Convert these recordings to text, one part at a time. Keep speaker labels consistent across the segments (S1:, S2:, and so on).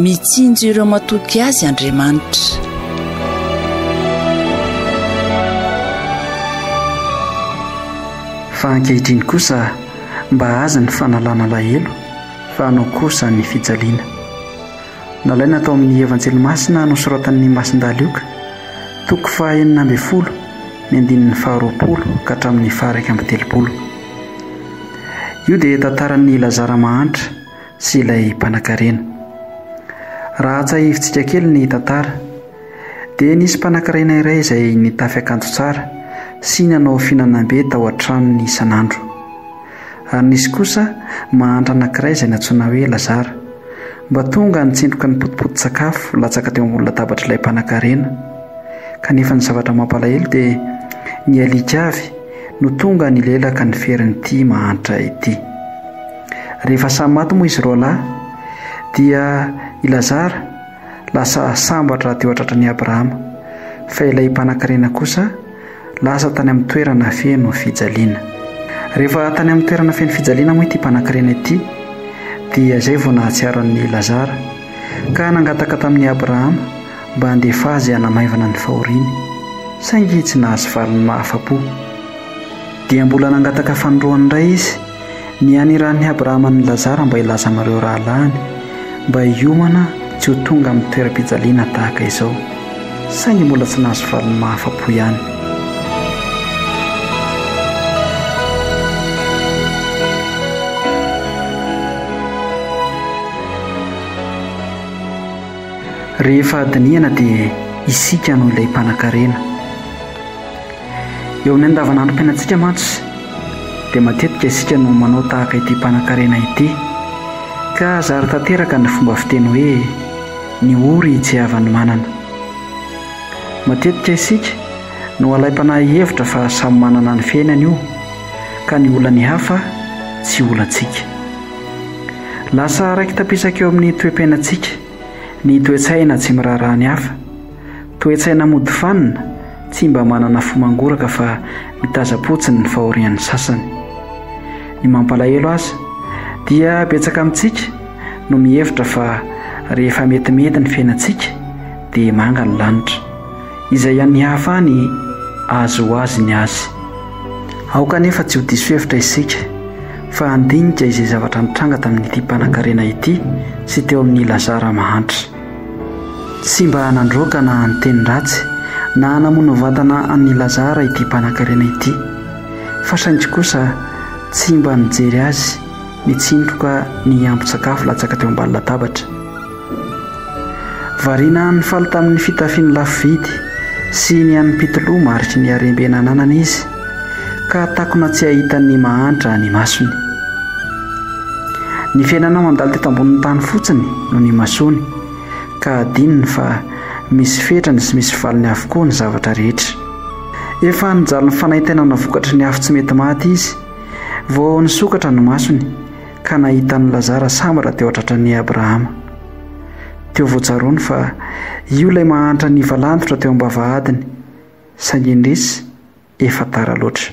S1: Mitsinjo ireo matoky azy Andriamanitra.
S2: Fa ankehitriny kosa mba azy ny fanalana alahelo fa anao kosa ny fijaliana. Nalaina tao amin'ny Evanjely Masina nosoratan'i Masindahy Lioka, toko faha 16, ny andininy faha 20 ka hatramin'ny faha 31. Io dia tantaran'i Lazara mahantra sy ilay mpanankarena. Raha atsahivintsika kely ny tantara, dia nisy mpanankarena iray izay nitafy akanjo tsara sy nanao fihinanam-be tao an-tranony isan'andro. Ary nisy kosa mahantra anankiray izay nantsoina hoe Lazara, mba tonga nitsindroka ny potipotin-tsakafo latsaka teo ambony latabatr'ilay mpanankarena. Kanefa ny zavatra mampalahelo dia ny alika avy no tonga nilelaka ny ferin'ity mahantra ity. Rehefa samy maty moa izy roalahy dia i Lazara lasa sambatra teo an-tratran'i Abrahama, fa ilay mpanankarena kosa lasa tany amin'ny toerana feno fijaliana. Rehefa tany amin'ny toerana feno fijaliana moa ity mpanankarena ity dia izay vao nahatsiaro an'i Lazara ka nangataka tamin'i Abrahama mba handefa azy hanamaivana ny fahoriany, saingy tsy nahazo valiny mahafa-po. Dia mbola nangataka fanindroany indray izy ny hanirahan'i Abrahama an'i Lazara mba hilaza amin'ireo rahalahiny mba hiomana tsy ho tonga amin'ny toeram-pijaliana tahaka izao. Saingy mbola tsy nahazo valiny mahafa-po ihany. Rehefa dinihana dia isika no ilay mpanankarena. Eo amin'ny andavanandrom-piainantsika mantsy dia matetika isika no manao tahaka ity mpanankarena ity ka zary tanteraka ny fomba fiteny hoe ny ory tsy havan'ny manana. Matetika isika no alaim-panahy hihevitra fa samy manana ny fiainany io ka ny olan'ny hafa tsy olantsika. Lasa raiki-tapisaka eo amin'ny toe-piainantsika ny toe-tsaina tsy miraharaha ny hafa, toe-tsaina mody fanina, tsy mba manana fo mangoraka fa mitazam-potsiny ny fahorian'ny sasany. Ny mampalahelo aza dia betsaka amintsika no mihevitra fa rehefa metimety ny fiainantsika dia manga ny lanitra. Izay an'ny hafa any azy ho azy ny azy. Aoka anefa tsy ho diso hevitra isika fa handinika izay zavatra nitranga tamin'ity mpanankarena ity sy teo amin'i Lazara mahantra. Tsy mba nandroaka na niteny ratsy na namono vatana an'i Lazara ity mpanankarena ity, fa saingy kosa tsy mba nijery azy nitsindroka ny ambin-tsakafo latsaka teo ambany latabatra. Variana nifaly tamin'ny fitafiany lafo vidy sy ny an'ny mpitoloha mariky ny harembe nananany izy, ka takona tsy hahita ny mahantra ny masony. Ny fiainana mandalo teto ambonin'ny tany fotsiny no nimasoany, ka hadinony fa misy fetrany sy misy valiny avokoa ny zavatra rehetra. Efa nijalin'ny fanaintainana vokatry ny afo tsy mety maty izy, vao nisokatra ny masony, ka nahita an'i Lazara sambatra teo an-tratran'i Abrahama. Teo vao tsaroany fa io ilay mahantra nivalandotra teo am-bavahadiny, saingy indrisy, efa tara loatra.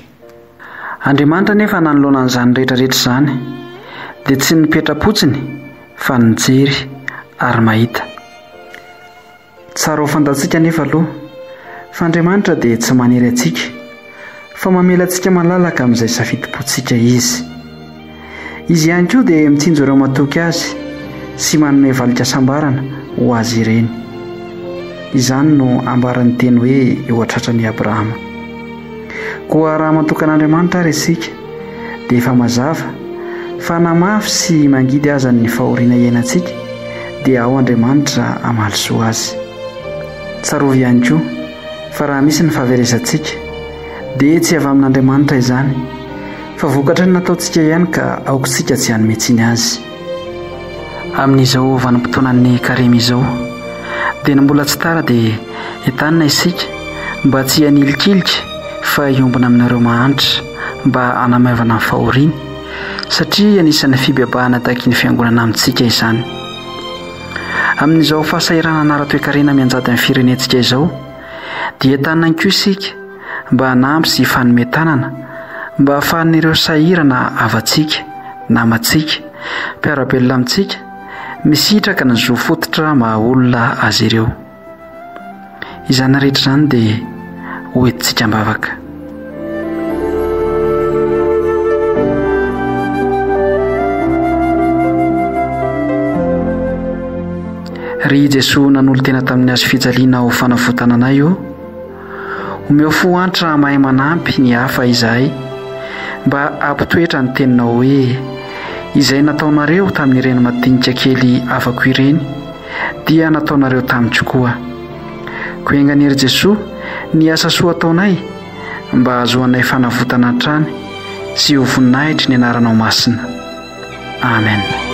S2: Andriamanitra anefa nanoloana an'izany rehetra rehetra izany, dia tsy nipetra-potsiny fa nijery ary mahita. Tsara ho fantatsika anefa aloha fa Andriamanitra dia tsy manery antsika fa mamela antsika malalaka amin'izay safidim-pontsika Izy. Izy ihany koa dia mitsinjo ireo matoky Azy sy manome valin-kasambarana ho azy ireny. Izany no ambaran'ny teny hoe eo an-tratran'i Abrahama. Koa raha matoky an'Andriamanitra ary isika dia efa mazava fa na mafy sy mangidy aza ny fahoriana iainantsika dia ao Andriamanitra hamaly soa azy. Tsarovy ihany koa fa raha misy ny fahaverezantsika dia tsy avy amin'Andriamanitra izany fa vokatry ny nataontsika ihany ka aoka isika tsy hanome tsiny azy. Amin'izao vanim-potoanan'ny karemy izao dia ny mbola tsy tara dia entanina isika mba tsy hanilikilika fa hiombona aminareo mahantra mba hanamaivana ny fahoriany satria anisan'ny fibebahana takin'ny fiangonana amintsika izany. Amin'izao fahasahiranana ara-toekarena mianjady amin'ny firenentsika izao dia entanina ihany koa isika mba hanampy sy hifanome tanana mba hahafahan'ireo sahirana havantsika, namantsika, mpiara-belona amintsika. misitraka ny zo fototra maha olona azy ireo. Izany rehetra izany dia ho entintsika am-bavaka. Ry Jesoa nanolo-tena tamin'ny hazo fijaliana ho fanavotana anay ô, omeo fo antra mahay manampy ny hafa izahay mba hampitoetra ny teninao hoe izay nataonareo tamin'ireny madinika kely havako ireny dia nataonareo tamiko koa. Koa enga anie ry Jesoa ny asa soa ataonay mba hahazoanay fanavotana hatrany sy ho voninahitry ny anaranao masina. Amen.